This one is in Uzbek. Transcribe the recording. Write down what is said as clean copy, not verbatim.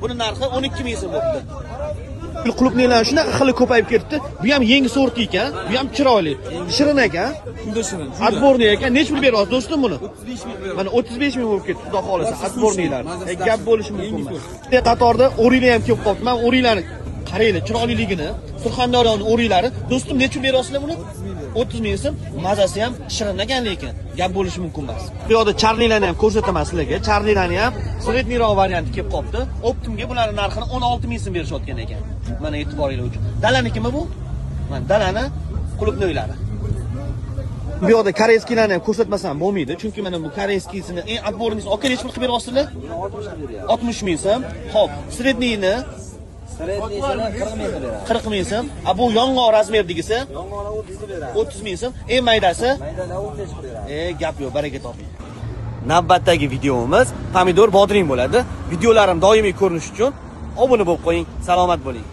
Buni narxi 12 ming so'm bo'libdi. Клубни lar shunaqa xili ko'payib ketdi. Bu ham yangi sorti ekan, bu ham chiroyli. Shirin ekan. Juda shirin. Отборный ekan. Necha pul beryapsiz, do'stim, buni? 35 ming beradi. Mana 35 ming bo'lib ketdi, xudo xolasa, отборный lar. Mazasi Gap bo'lishi mumkin Yangi emas. Bu qatorda o'riklar ham kelib qolibdi. Mana o'riklarni qaranglar, chiroyliligini. Surxondaryoni o'riklari. Do'stim, necha pul beryapsizlar buni? 30 ming so'm. Mazasi ham shirin ekan lekin. Gap bo'lishi mumkin emas. Bu yoqda charlilarni ham ko'rsataman sizlarga. Charlilarni ham средний roq varianti kelib qolibdi. Оптом ga bularning narxini 16 ming so'm berishayotgan ekan. Mana e'tiboringlar uchun. Dalanikimi bu? Mana dalani клубни ylari. Bu yoqda корейский larni ham ko'rsatmasam bo'lmaydi, chunki mana bu корейский sini eng отборный si aka, necha pul qilib beryapsizlar? 60 ming so'm. Xo'p, средний ni? Средний sini 40 ming beradi. 40 ming so'm. A bu yong'oq размер degisi? Yong'oqni 30 qilib beradi. 30 ming so'm. Eng maydasi? Maydalar 15 qilib beradi. Gap yo'q, baraka toping. Navbatdagi videomiz pomidor, bodring bo'ladi. Videolarim doimiy ko'rinishi uchun obuna bo'lib qo'ying. Salomat bo'ling.